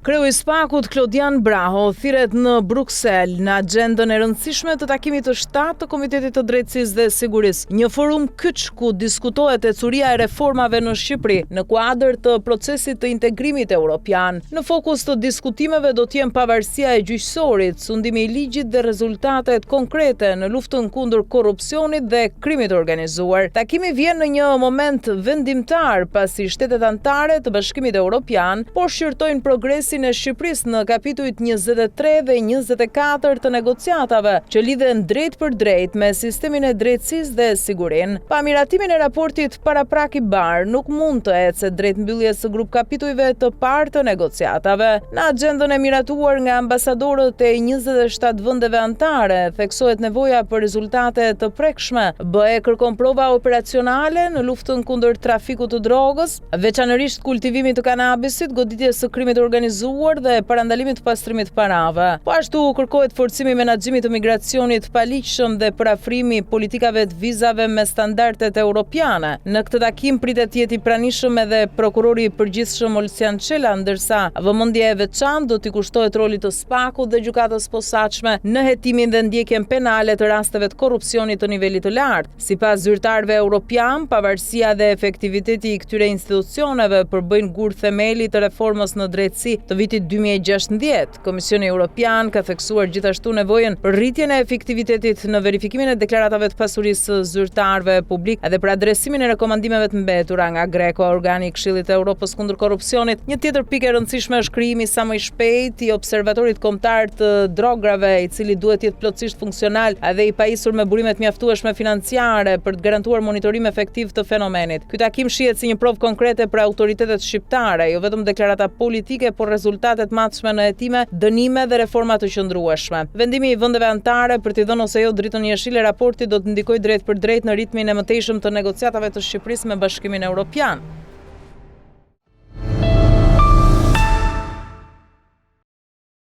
Kreu i SPAK-ut Klodian Braho thirret në Bruksel në axhendën e rëndësishme të takimit të shtatë të Komitetit të Drejtësisë dhe Sigurisë, një forum kyç ku diskutohet ecuria e reformave në Shqipëri në kuadër të procesit të integrimit europian. Në fokus të diskutimeve do të jenë pavarësia e gjyqësorit, sundimi i ligjit dhe rezultatet konkrete në luftën kundër korrupsionit dhe krimit të organizuar. Takimi vjen në një moment vendimtar, pasi shtetet anëtare të Bashkimit Europian po shqyrtojnë progresin e Shqipërisë në kapitujt 23 dhe 24 të negociatave, që lidhen drejtpërdrejt me sistemin e drejtësisë dhe sigurinë. Pa miratimin e raportit paraprak IBAR, nuk mund të ecet drejt mbylljes së grupkapitujve të parë të negociatave. Në axhendën e miratuar nga ambasadorët e 27 vendeve anëtare, theksohet nevoja për rezultate të prekshme. BE kërkon prova operacionale në luftën kundër trafikut të drogës, veçanërisht kultivimit të kanabisit, goditjes së krimit të organizuar dhe parandalimit të pastrimit të parave. Po ashtu kërkohet forcimi i menaxhimit të migracionit të paligjshëm dhe përafrimi i politikave të vizave me standardet europiane. Në këtë takim pritet të jetë i pranishëm edhe prokurori i përgjithshëm Olsian Çela, ndërsa vëmendje e veçantë do t'i kushtohet rolit të SPAK-ut dhe Gjykatës së Posaçme në hetimin dhe ndjekjen penale të rasteve të korrupsionit të nivelit të lartë. Sipas zyrtarëve europianë, pavarësia dhe efektiviteti i këtyre institucioneve përbëjnë gur themeli të reformës në drejtësi të vitit 2016. Komisioni Europian ka theksuar gjithashtu nevojën për rritjen e efektivitetit në verifikimin e deklaratave të pasurisë së zyrtarëve publikë dhe për adresimin e rekomandimeve të mbetura nga Greco, organi i Këshillit të Europës kundër korrupsionit. Një tjetër pikë e rëndësishme është krijimi sa më i shpejtë i Observatorit Kombëtar të Drograve, i cili duhet të jetë plotësisht funksional dhe i pajisur me burime të mjaftueshme financiare për të garantuar monitorim efektiv të fenomenit. Ky takim shihet si një provë konkrete për autoritetet shqiptare, jo vetëm deklarata politike, por rezultate të matshme në hetime, dënime dhe reforma të qëndrueshme. Vendimi i vendeve anëtare për t'i dhënë ose jo dritën jeshile raportit do të ndikojë drejtpërdrejt në ritmin e mëtejshëm të negociatave të Shqipërisë me Bashkimin Europian.